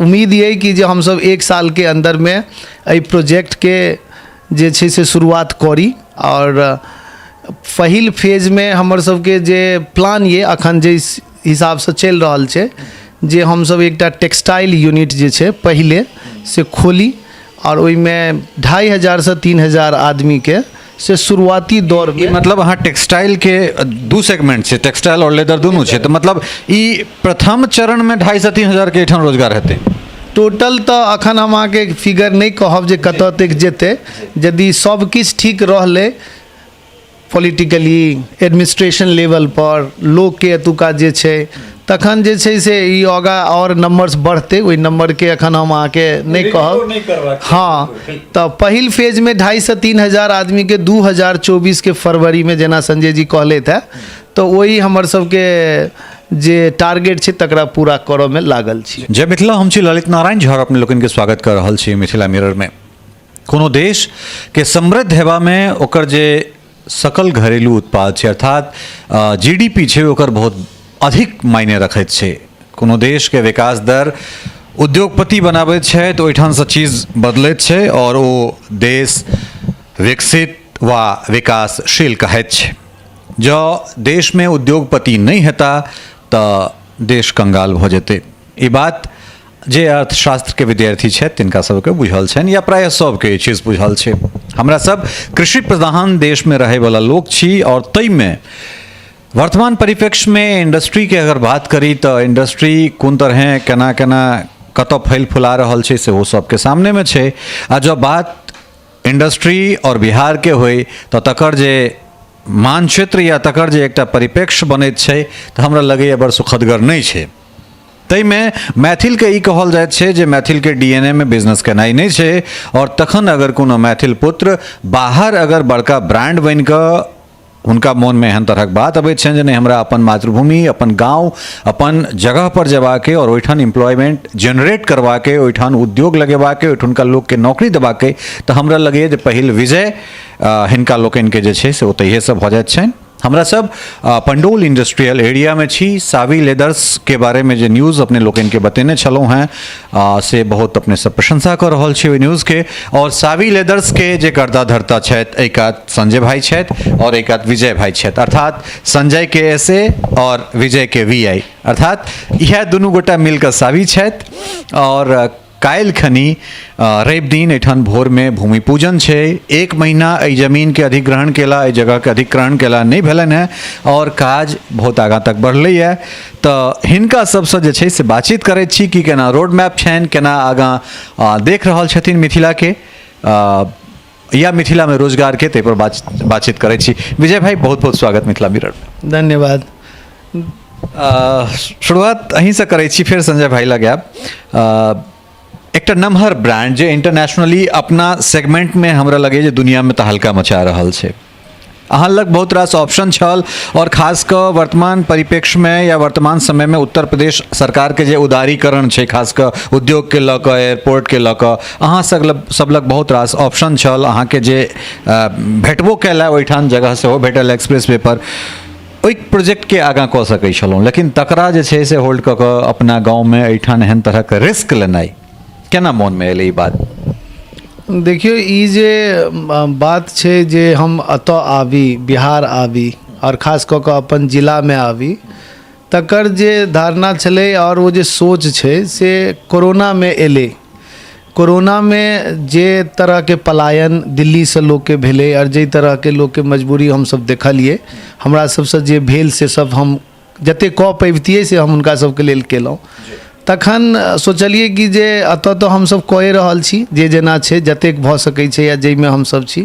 उम्मीद यऽ कि जे हमसभ एक सालके अन्दरमे एहि प्रोजेक्टके जे छै से शुरुआत करी। आओर पहिल फेजमे हमर सबके जे प्लान यऽ, अखन जे हिसाबसँ चलि रहल छै, जे हमसब एकटा टेक्सटाइल यूनिट जे छै पहिले से खोली आओर ओहिमे 2500सँ 3000 आदमीके से शुरुआती दौरमे। मतलब अहाँ टेक्सटाइलके दू सेगमेंट छै, टेक्सटाइल आओर लेदर दुनू छै, तऽ मतलब ई प्रथम चरणमे 2500सँ 3000के एहिठाम रोजगार हेतै? टोटल तऽ अखन हम अहाँके फिगर नहि कहब जे कतऽ तक जेतै। यदि सब किछु ठीक रहलै, पॉलिटिकली एडमिनिस्ट्रेशन लेवलपर लोकके एतुका जे छै, तखन जे छै से ई आगाँ आओर नम्बर्स बढ़तै। ओहि नम्बरके एखन हम अहाँके नहि कहब। हँ, तऽ पहिल फेजमे 2500सँ 3000 आदमीके 2024के फरवरीमे, जेना संजय जी कहलथि हेँ, तऽ ओहि हमर सबके जे टारगेट छै तकरा पूरा करऽमे लागल छी। जय मिथिला, हम छी ललित नारायण झा, अपने लोकनिके स्वागत कऽ रहल छी मिथिला मिररमे। कोनो देशके समृद्ध हेबामे ओकर जे सकल घरेलू उत्पाद छै, अर्थात जीडीपी छै, ओकर बहुत अधिक मायने रखैत छै। कोनो देशके विकास दर उद्योगपति बनाबैत छै, तऽ ओहिठामसँ चीज बदलैत छै आओर ओ देश विकसित वा विकासशील कहैत छै। जँ देशमे उद्योगपति नहि हेता तऽ देश कंगाल भऽ जेतै। ई बात जे अर्थशास्त्रके विद्यार्थी छथि तिनका सबके बुझल छनि, या प्रायः सबके ई चीज बुझल छै। हमरा सब कृषि प्रधान देशमे रहैवला लोक छी आओर ताहिमे वर्तमान परिप्रेक्ष्यमे इंडस्ट्रीके अगर बात करी तऽ इंडस्ट्री कोन तरहे केना केना कतऽ फैल फुला रहल छै, सेहो सबके सामनेमे छै। आ जँ बात इंडस्ट्री आओर बिहारके होइ तऽ तकर जे मानचित्र या तकर जे एकटा परिप्रेक्ष्य बनैत छै, तऽ हमरा लगैए बड़ सुखदगर नहि छै। ताहिमे मैथिलके ई कहल जाइत छै जे मैथिलके डी एन ए मे बिजनेस केनाइ नहि छै। आओर तखन अगर कोनो मैथिल पुत्र बाहर अगर बड़का ब्रांड बनि कऽ हुनका मोनमे एहन तरहक बात अबैत छनि जे नहि, हमरा अपन मातृभूमि, अपन गाँव, अपन जगह पर जेबाके आओर ओहिठाम एम्प्लॉयमेंट जेनरेट करबाके, ओहिठाम उद्योग लगेबाके, ओहिठुनका लोकके नौकरी देबाके, तऽ हमरा लगैए जे पहिल विजय हिनका लोकनिके जे छै से ओतहिएसँ भऽ जाइत छनि। हमरा सब पंडौल इंडस्ट्रियल एरियामे छी। सावी लेदर्सके बारेमे जे न्यूज़ अपने लोकनिके बतेने छलहुँ हेँ, से बहुत अपने सब प्रशंसा कऽ रहल छी ओहि न्यूज़के। आओर सावी लेदर्सके जे कर्ता धर्ता छथि, एहि कात संजय भाई छथि आओर एहि कात विजय भाई छथि, अर्थात संजय के एस ए आओर विजय के वी आई, अर्थात इएह दुनू गोटा मिलकऽ सावी छथि। आओर काल्हि खनी रवि दिन एहिठाम भोरमे भूमि पूजन छै। एक महीना एहि जमीनके अधिग्रहण केला, एहि जगहके अधिग्रहण केला नहि भेलनि हेँ आओर काज बहुत आगाँ तक बढ़लैए। तऽ हिनका सबसँ जे छै से बातचीत करै छी कि केना रोड मैप छनि, केना आगाँ देख रहल छथिन मिथिलाके या मिथिलामे रोजगारके, ताहिपर बातचीत करै छी। विजय भाई, बहुत बहुत स्वागत मिथिला मिरर। धन्यवाद। शुरुआत अहीँसँ करै छी, फेर संजय भाई लग आयब। एकटा नमहर ब्रांड जे इंटरनेशनली अपना सेगमेंटमे हमरा लगैए जे दुनियामे तहलका मचा रहल छै, अहाँ लग बहुत रास ऑप्शन छल आओर खास कऽ वर्तमान परिप्रेक्ष्यमे या वर्तमान समयमे उत्तर प्रदेश सरकारके जे उदारीकरण छै, खास कऽ उद्योगके लऽ कऽ, एयरपोर्टके लऽ कऽ, अहाँ सब लग बहुत रास ऑप्शन छल। अहाँके जे भेटबो कयल ओहिठाम जगह सेहो भेटल एक्सप्रेस वे पर, ओहि प्रोजेक्टके आगाँ कऽ सकै छलहुँ, लेकिन तकरा जे छै से होल्ड कऽ कऽ अपना गाँवमे एहिठाम एहन तरहके रिस्क लेनाइ केना मोनमे एलै ई बात? देखियौ, ई जे बात छै जे हम एतऽ आबी, बिहार आबी आओर खास कऽ कऽ अपन जिलामे आबी, तकर जे धारणा छलै आओर ओ जे सोच छै से कोरोनामे एलै। कोरोनामे जे तरहके पलायन दिल्लीसँ लोकके भेलै आओर जाहि तरहके लोकके मजबूरी हमसभ देखलियै, हमरा सभसँ जे भेल से सब हम जतेक कऽ पबितियै से हम हुनका सभके लेल केलहुँ। तखन सोचलियै कि जे एतऽ तऽ हमसभ कए रहल छी, जे जेना छै, जतेक भऽ सकै छै या जाहिमे हमसभ छी,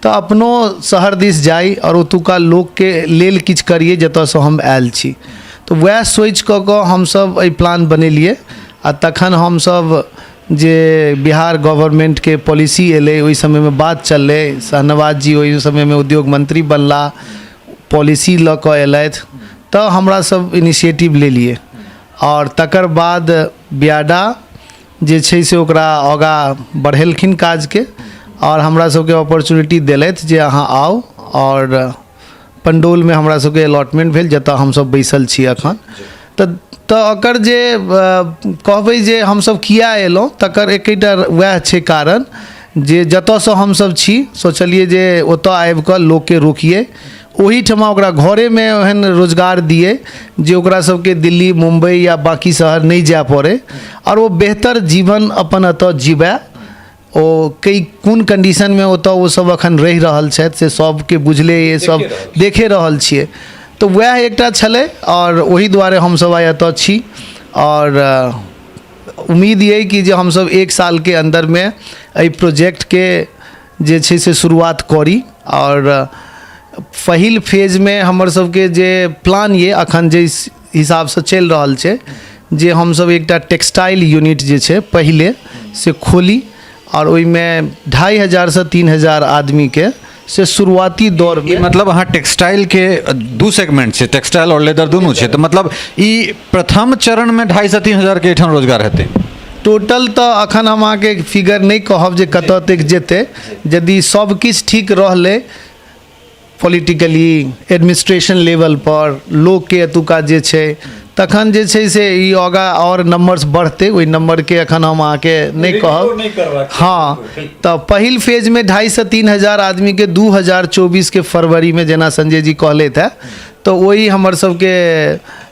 तऽ अपनो शहर दिस जाइ आओर ओतुका लोकके लेल किछु करियै जतऽसँ हम आयल छी। तऽ वएह सोचि कऽ कऽ हमसभ एहि प्लान बनेलियै। आ तखन हमसभ जे बिहार गवर्नमेन्टके पॉलिसी एलै, ओहि समयमे बात चललै, शाहनवाज जी ओहि समयमे उद्योग मंत्री बनला, पॉलिसी लऽ कऽ एलथि, तऽ हमरा सब इनिशिएटिव लेलियै आओर तकर बाद बियाडा जे छै से ओकरा आगाँ बढ़ेलखिन काजके आओर हमरा सबके अपॉर्चुनिटी देलथि जे अहाँ आउ। आओर पंडौलमे हमरा सबके अलॉटमेंट भेल, जतऽ हमसब बैसल छी एखन। तऽ ओकर जे कहबै जे हमसभ किया एलहुँ, तकर एकेटा वएह छै कारण जे जतऽसँ हमसभ छी, सोचलियै जे ओतऽ आबिकऽ लोकके रोकियै, ओहिठमा ओकरा घरेमे ओहन रोजगार दियै जे ओकरा सबके दिल्ली, मुम्बई या बाँकी शहर नहि जाय पड़ै आओर ओ बेहतर जीवन अपन एतऽ जीवए। ओ कै कोन कन्डीशनमे ओतऽ ओ सब एखन रहि रहल छथि से सबके बुझले अइ, सब देखे रहल छियै। तऽ वएह एकटा छलै आओर ओहि दुआरे हमसब आइ एतऽ छी। आओर उम्मीद अइ कि जे हमसब एक सालके अन्दरमे एहि प्रोजेक्टके जे छै से शुरुआत करी। आओर पहिल फेजमे हमर सबके जे प्लान यऽ अखन जे हिसाबसँ चलि रहल छै, जे हमसब एकटा टेक्सटाइल यूनिट जे छै पहिले से खोली आओर ओहिमे 2500सँ 3000 आदमीके से शुरुआती दौरमे। मतलब अहाँ टेक्सटाइलके दू सेगमेंट छै, टेक्सटाइल आओर लेदर दुनू छै, तऽ मतलब ई प्रथम चरणमे 2500सँ 3000के एहिठाम रोजगार हेतै? टोटल तऽ अखन हम अहाँके फिगर नहि कहब जे कतऽ तक जेतै। यदि सब किछु ठीक रहलै, पॉलिटिकली एडमिनिस्ट्रेशन लेवलपर लोकके एतुका जे छै, तखन जे छै से ई आगाँ आओर नम्बर्स बढ़तै। ओहि नम्बरके एखन हम अहाँके नहि कहब। हँ, तऽ पहिल फेजमे 2500सँ 3000 आदमीके 2024के फरवरीमे, जेना संजय जी कहलथि हेँ, तऽ ओहि हमर सबके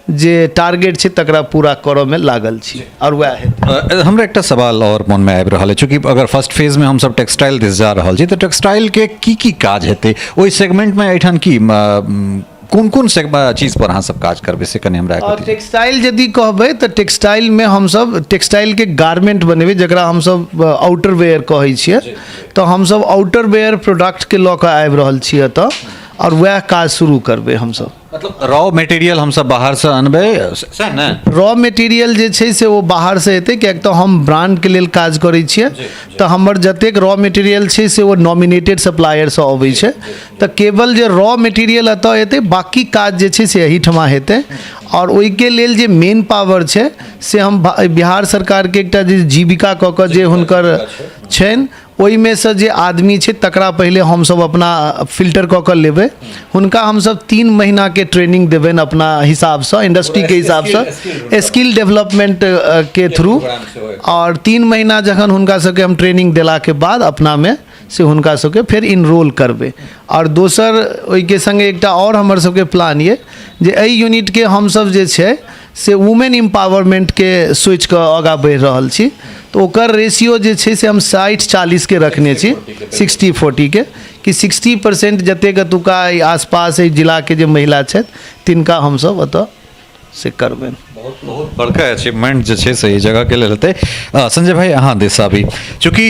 जे टारगेट छै तकरा पूरा करऽमे लागल छी आओर वएह हेतै। हमरा एकटा सवाल आओर मोनमे आबि रहल अछि। चूँकि अगर फर्स्ट फेजमे हमसब टेक्सटाइल दिस जा रहल छी, तऽ टेक्सटाइलके की की काज हेतै ओहि सेगमेंटमे? एहिठाम की कोन कोन चीज पर अहाँ सब काज करबै, से कनि हमरा। टेक्सटाइल यदि कहबै तऽ टेक्सटाइलमे हमसब टेक्सटाइलके गारमेंट बनेबै, जकरा हमसब आउटर वेयर कहै छियै। तऽ हमसब आउटर वेयर प्रोडक्टके लऽ कऽ आबि रहल छी एतऽ आओर वएह काज शुरू करबै हमसब। मतलब रॉ मटेरियल हमसब बाहरसँ अनबै, सएह ने? रॉ मटेरियल जे छै से ओ बाहरसँ एतै, किएक तऽ हम ब्रांडके लेल काज करै छियै, तऽ हमर जतेक रॉ मटेरियल छै से ओ नॉमिनेटेड सप्लायरसँ अबै छै। तऽ केवल जे रॉ मटेरियल एतऽ एतै, बाँकी काज जे छै से एहिठमा हेतै। आओर ओहिके लेल जे मेन पावर छै से हम बिहार सरकारके एकटा जे जीविका कऽ कऽ जे हुनकर छनि, ओहिमे सँ जे आदमी छै तकरा पहिले हमसभ अपना फिल्टर कऽ कऽ लेबै। हुनका हमसभ 3 महीनाके ट्रेनिंग देबनि अपना हिसाबसँ, इंडस्ट्रीके हिसाबसँ, स्किल डेवलपमेंट के थ्रू। आओर 3 महीना जखन हुनका सबके हम ट्रेनिंग देलाके बाद अपनामे से हुनका सबके फेर इनरोल करबै। आओर दोसर ओहिके सङ्गे एकटा आओर हमर सबके प्लान यऽ जे एहि यूनिटके हमसभ जे छै से वुमेन इम्पावरमेंटके सोचिकऽ आगाँ बढ़ि रहल छी। तऽ ओकर रेशियो जे छै से हम 60-40के रखने छी, 60-40के, कि 60% जतेक एतुका एहि आसपास एहि जिलाके जे महिला छथि तिनका हमसभ ओतऽ से करबनि। बहुत बहुत बड़का अचीवमेंट जे छै से ई जगहके लेल हेतै। संजय भाई, अहाँ दिस आबी। चूँकि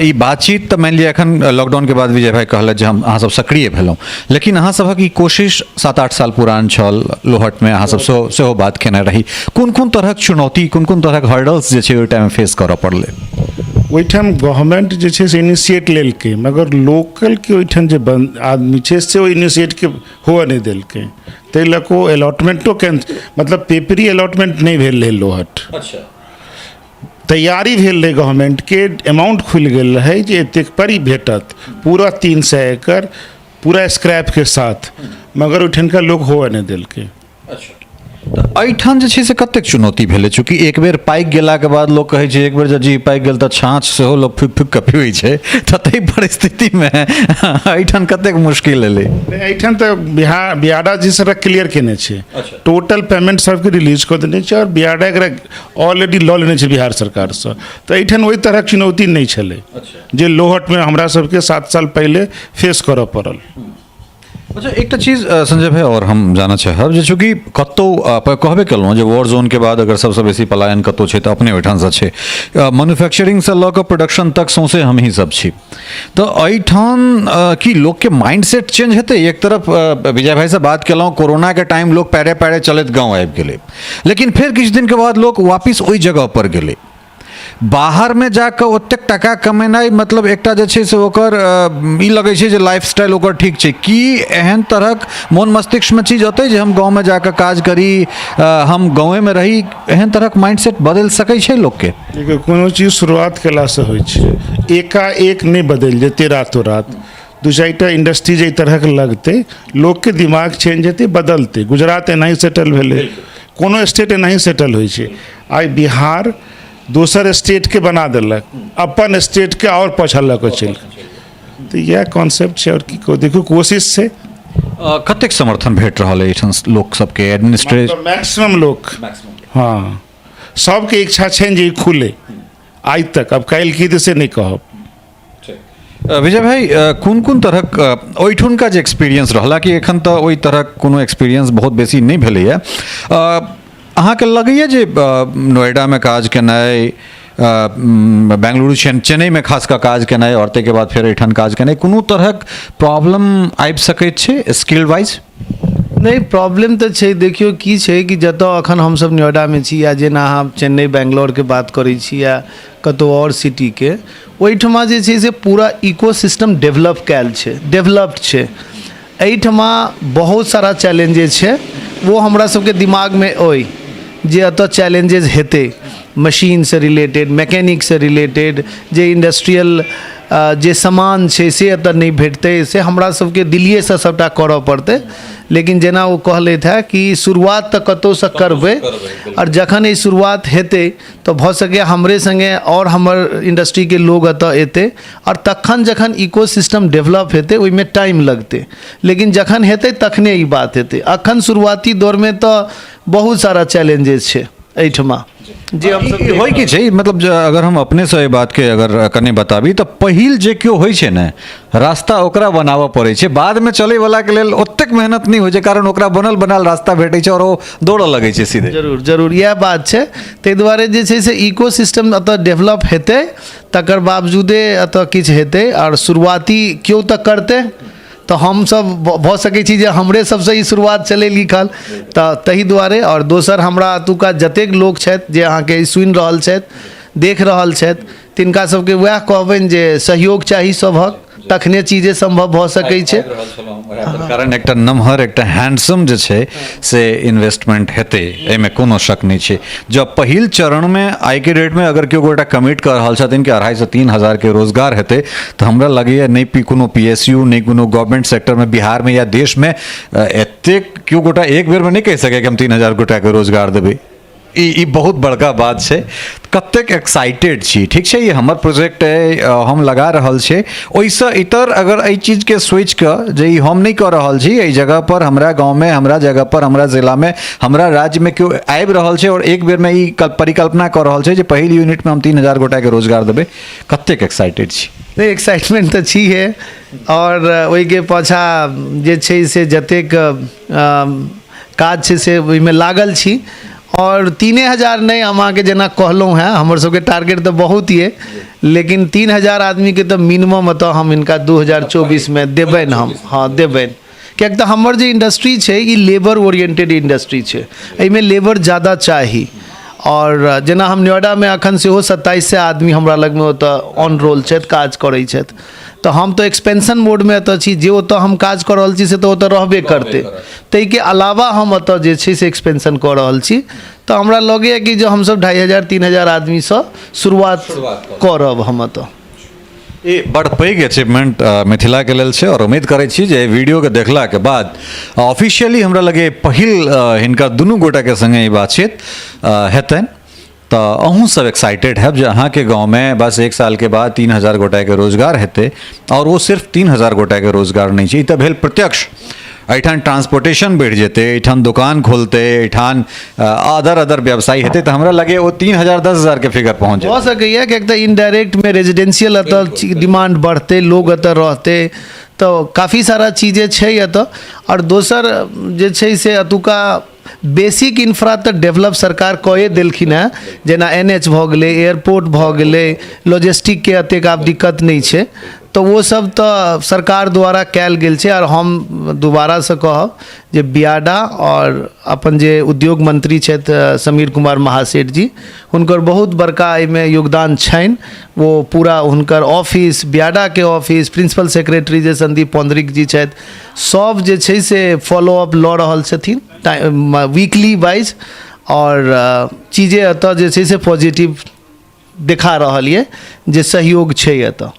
ई बातचीत तऽ मानि लिअ एखन लॉकडाउनके बाद विजय भाई कहलथि जे हम अहाँ सब सक्रिय भेलहुँ, लेकिन अहाँ सभक ई कोशिश 7-8 साल पुरान छल। लोहटमे अहाँ सब सेहो बात केने रही। कोन कोन तरहक चुनौती, कोन कोन तरहक हर्डल्स जे छै ओहि टाइममे फेस करऽ पड़लै? ओहिठाम गवर्नमेंट जे छै से इनिशिएट लेलकै, मगर लोकलके ओहिठाम जे आदमी छै से ओ इनिशिएटके हुअ नहि देलकै। ताहि लऽ कऽ ओ अलॉटमेंटो कैंसिल, मतलब पेपरी अलॉटमेंट नहि भेल रहै लोहट। तैयारी भेल रहै गवर्नमेंटके, अमाउंट खुलि गेल रहै जे एतेक पर ई भेटत पूरा 300 एकड़ पूरा स्क्रैपके साथ, मगर ओहिठामका लोक हुअ नहि देलकै। तऽ एहिठाम जे छै से कतेक चुनौती भेलै? चूँकि एक बेर पाकि गेलाके बाद लोक कहै छै एक बेर जब जी पाकि गेल तऽ छाँछ सेहो लोक फूकि फूकि कऽ पीबै छै, तऽ ताहि परिस्थितिमे एहिठाम कतेक मुश्किल एलै? एहिठाम तऽ बिहार बियाडा जी सबटा क्लियर केने छै, टोटल पेमेंट सबके रिलीज कऽ देने छै आओर बियाडा एकरा ऑलरेडी लऽ लेने छै बिहार सरकारसँ। तऽ एहिठाम ओहि तरहक चुनौती नहि छलै जे लोहटमे हमरा सबके 7 साल पहिले फेस करऽ पड़ल। अच्छा, एकटा चीज संजय भाई और हम जानऽ चाहब जे चूँकि कतहु कहबे केलहुँ जे वॉर जोनके बाद अगर सबसँ बेसी पलायन कतहु छै तऽ अपने ओहिठामसँ छै। मैन्युफैक्चरिंगसँ लऽ कऽ प्रोडक्शन तक सौंसे हमही सब छी, तऽ एहिठाम की लोकके माइंड सेट चेंज हेतै? एक तरफ विजय भाईसँ बात केलहुँ, कोरोनाके टाइम लोक पैरे पैरे चलैत गाँव आबि गेलै, लेकिन फेर किछु दिनके बाद लोक वापिस ओहि जगहपर गेलै। बाहरमे जाकऽ ओतेक टाका कमेनाइ मतलब एकटा जे छै से ओकर ई लगै छै जे लाइफ स्टाइल ओकर ठीक छै। की एहन तरहक मोन मस्तिष्कमे चीज अतै जे हम गाँवमे जाकऽ काज करी, हम गाँवेमे रही? एहन तरहक माइंड सेट बदलि सकै छै लोकके? देखियौ, कोनो चीज शुरुआत केलासँ होइ छै, एकाएक नहि बदलि जेतै रातो रात। दू चारिटा इंडस्ट्री एहि तरहक लगतै, लोकके दिमाग चेंज हेतै, बदलतै। गुजरात एनाही सेटल भेलै। कोनो स्टेट एनाही सेटल होइ छै। आइ बिहार दोसर स्टेटके बना देलक, अपन स्टेटके आओर पाछाँ लऽ कऽ चलि गेल। तऽ इएह कॉन्सेप्ट छै। आओर की कहू, देखू कोशिश छै। कतेक समर्थन भेट रहल है एहिठाम लोक सबके एडमिनिस्ट्रेशन? मैक्सिमम लोक, हँ, सबके इच्छा छनि जे ई खुले। आइ तक, अब काल्हि की तऽ से नहि कहब। विजय भाई, कोन कोन तरहक ओहिठुनका जे एक्सपीरियंस रहल, हालाँकि एखन तऽ ओहि तरहक कोनो एक्सपीरियंस बहुत बेसी नहि भेलैए, अहाँके लगैए जे नोएडामे काज केनाइ, बेंगलुरु, चेन्नईमे खास कऽ काज केनाइ आओर ताहिके बाद फेर एहिठाम काज केनाइ, कोनो तरहक प्रॉब्लम आबि सकैत छै स्किल वाइज? नहि, प्रॉब्लम तऽ छै। देखियौ की छै कि जतऽ एखन हमसभ नोएडामे छी या जेना अहाँ चेन्नई बेंगलोरके बात करै छी या कतहु आओर सिटीके, ओहिठमा जे छै से पूरा इको सिस्टम डेवलप कयल छै, डेवलप्ड छै। एहिठमा बहुत सारा चैलेंजेज छै। ओ हमरा सबके दिमागमे अइ जे एतऽ चैलेंजेज हेतै, मशीनसँ रिलेटेड, मैकेनिकसँ रिलेटेड, जे इंडस्ट्रियल जे सामान छै से एतऽ नहि भेटतै, से हमरा सबके दिल्लिएसँ सबटा करऽ पड़तै। लेकिन जेना ओ कहलथि हेँ कि शुरुआत तऽ कतहुसँ करबै, आओर जखन ई शुरुआत हेतै तऽ भऽ सकैए हमरे सङ्गे आओर हमर इंडस्ट्रीके लोग एतऽ एतै, आओर तखन जखन इको सिस्टम डेवलप हेतै, ओहिमे टाइम लगतै, लेकिन जखन हेतै तखने ई बात हेतै। अखन शुरुआती दौरमे तऽ बहुत सारा चैलेंजेस छै एहिठमा जे हमसब होइ की छै, मतलब जे अगर हम अपनेसँ एहि बातके अगर कने बताबी तऽ पहिल जे केओ होइ छै ने, रास्ता ओकरा बनाबऽ पड़ै छै। बादमे चलैवलाके लेल ओतेक मेहनत नहि होइ छै, कारण ओकरा बनल बनायल रास्ता भेटै छै आओर ओ दौड़ऽ लगै छै सीधे। जरूर जरूर, इएह बात छै। ताहि दुआरे जे छै से इको सिस्टम एतऽ डेवलप हेतै तकर बावजूदे एतऽ किछु हेतै, आओर शुरुआती केओ तऽ करतै, तऽ हमसभ भऽ सकै छी जे हमरे सभसँ ई शुरुआत छलै लिखल, तऽ ताहि दुआरे। आओर दोसर हमरा एतुका जतेक लोक छथि जे अहाँके ई सुनि रहल छथि, देख रहल छथि, तिनका सबके वएह कहबनि जे सहयोग चाही सभक, तखने चीजे सम्भव भऽ सकै छै। कारण एकटा नमहर, एकटा हैंडसम जे छै से इन्वेस्टमेंट हेतै, एहिमे कोनो शक नहि छै। जब पहिल चरणमे आइके डेटमे अगर केओ गोटा कमिट कऽ रहल छथिन कि 2,500 3,000के रोजगार हेतै, तऽ हमरा लगैए नहि पी कोनो पी एस यू, नहि कोनो गवर्नमेंट सेक्टरमे बिहारमे या देशमे एतेक केओ गोटा एक बेरमे नहि कहि सकैए कि हम 3,000 गोटाके रोजगार देबै। ई बहुत बड़का बात छै। कतेक एक्साइटेड छी? ठीक छै, ई हमर प्रोजेक्ट अइ, हम लगा रहल छियै। ओहिसँ इतर अगर एहि चीजके सोचि कऽ जे ई हम नहि कऽ रहल छी, एहि जगहपर, हमरा गाँवमे, हमरा जगहपर, हमरा जिलामे, हमरा राज्यमे केओ आबि रहल छै आओर एक बेरमे ई परिकल्पना कऽ रहल छै जे पहिल यूनिटमे हम 3,000 गोटाके रोजगार देबै, कतेक एक्साइटेड छी? नहि, एक्साइटमेंट तऽ छीहे, आओर ओहिके पाछाँ जे छै से जतेक काज छै से ओहिमे लागल छी। आओर 3,000 नहि, हम अहाँके जेना कहलहुँ हेँ, हमर सबके टारगेट तऽ बहुत यऽ, लेकिन 3,000 आदमीके तऽ मिनिमम एतऽ हम हिनका 2024मे देबनि हम, हँ देबनि। किएक तऽ हमर जे इंडस्ट्री छै ई लेबर ओरिएंटेड इंडस्ट्री छै, एहिमे लेबर ज़्यादा चाही। आओर जेना हम नोएडामे एखन सेहो 2,700 आदमी हमरा लगमे ओतऽ ऑन रोल छथि, काज करै छथि। तऽ हम तऽ एक्सपेंशन मोडमे एतऽ छी, जे ओतऽ हम काज कऽ रहल छी से तऽ ओतऽ रहबे करतै, ताहिके अलावा हम एतऽ जे छै से एक्सपेंशन कऽ रहल छी। तऽ हमरा लगैए कि जे हमसब 2,500 3,000 आदमीसँ शुरुआत करब हम एतऽ। ई बड़ पैघ अचीवमेंट मिथिलाके लेल छै, आओर उम्मीद करै छी जे एहि वीडियोके देखलाके बाद ऑफिशियली हमरा लगैए पहिल हिनकर दुनू गोटाके सङ्गे ई बातचीत हेतनि, तऽ अहूँ सब एक्साइटेड हैब जे अहाँके गाँवमे बस एक सालके बाद 3,000 गोटाके रोजगार हेतै। आओर ओ सिर्फ 3,000 गोटाके रोजगार नहि छै, ई तऽ भेल प्रत्यक्ष। एहिठाम ट्रांसपोर्टेशन बढ़ि जेतै, एहिठाम दोकान खोलतै, एहिठाम अदर अदर व्यवसाय हेतै, तऽ हमरा लगैए ओ 3,000 10,000के फिगर पहुँच भऽ सकैए, किएक तऽ इनडायरेक्टमे रेजिडेंशियल एतऽ डिमांड बढ़तै, लोग एतऽ रहतै, तऽ काफी सारा चीजे छै एतऽ। आओर दोसर जे छै से एतुका बेसिक इन्फ्रा तऽ डेवलप सरकार कए देलखिन हेँ, जेना एन एच भऽ गेलै, एयरपोर्ट भऽ गेलै, लॉजिस्टिकके एतेक आब दिक्कत नहि छै, तऽ ओ सब तऽ सरकार द्वारा कयल गेल छै। आओर हम दोबारासँ कहब जे बियाडा आओर अपन जे उद्योग मंत्री छथि समीर कुमार महासेठ जी, हुनकर बहुत बड़का एहिमे योगदान छनि। ओ पूरा हुनकर ऑफिस, बियाडाके ऑफिस, प्रिंसिपल सेक्रेटरी जे संदीप पौंद्रिक जी छथि, सब जे छै से फॉलोअप लऽ रहल छथिन वीकली वाइज, आओर चीजे एतऽ जे छै से पॉजिटिव देखा रहल यऽ जे सहयोग छै एतऽ।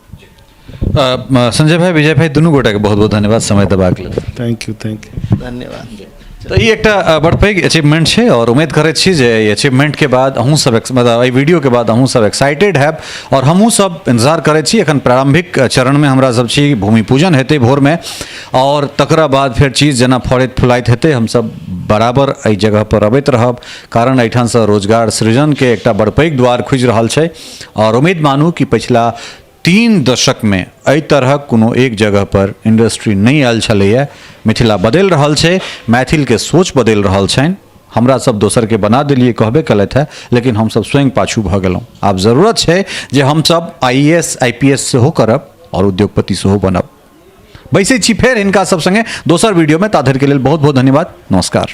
संजय भाई, विजय भाई, दुनू गोटाके बहुत बहुत धन्यवाद समय देबाक लेल। Thank you, thank you. धन्यवाद। तऽ ई एकटा बड़ पैघ अचीवमेंट छै आओर उम्मीद करैत छी जे एहि अचीवमेंटके बाद अहूँ सब मतलब एहि वीडियोके बाद अहूँ सब एक्साइटेड हैब आओर हमहूँ सब इंतजार करैत छी। एखन प्रारंभिक चरणमे हमरा सब छी, भूमि पूजन हेतै भोरमे आओर तकरा बाद फेर चीज जेना फड़ैत फुलाइत हेतै हमसब बराबर एहि जगह पर अबैत रहब, कारण एहिठामसँ रोजगार सृजनके एकटा बड़ पैघ द्वार खुजि रहल छै। आओर उम्मीद मानू कि पछिला 3 दशकमे एहि तरहक कोनो एक जगह पर इंडस्ट्री नहि आयल छलैए। मिथिला बदलि रहल छै, मैथिलके सोच बदलि रहल छनि। हमरा सब दोसरके बना देलियै कहबे केलथि है, लेकिन हमसब स्वयं पाछू भऽ गेलहुँ। आब जरूरत छै जे हमसब I A S, I P S सेहो करब आओर उद्योगपति सेहो बनब। बैसै छी फेर हिनका सब सङ्गे दोसर वीडियोमे, ता धरिके लेल बहुत बहुत धन्यवाद, नमस्कार।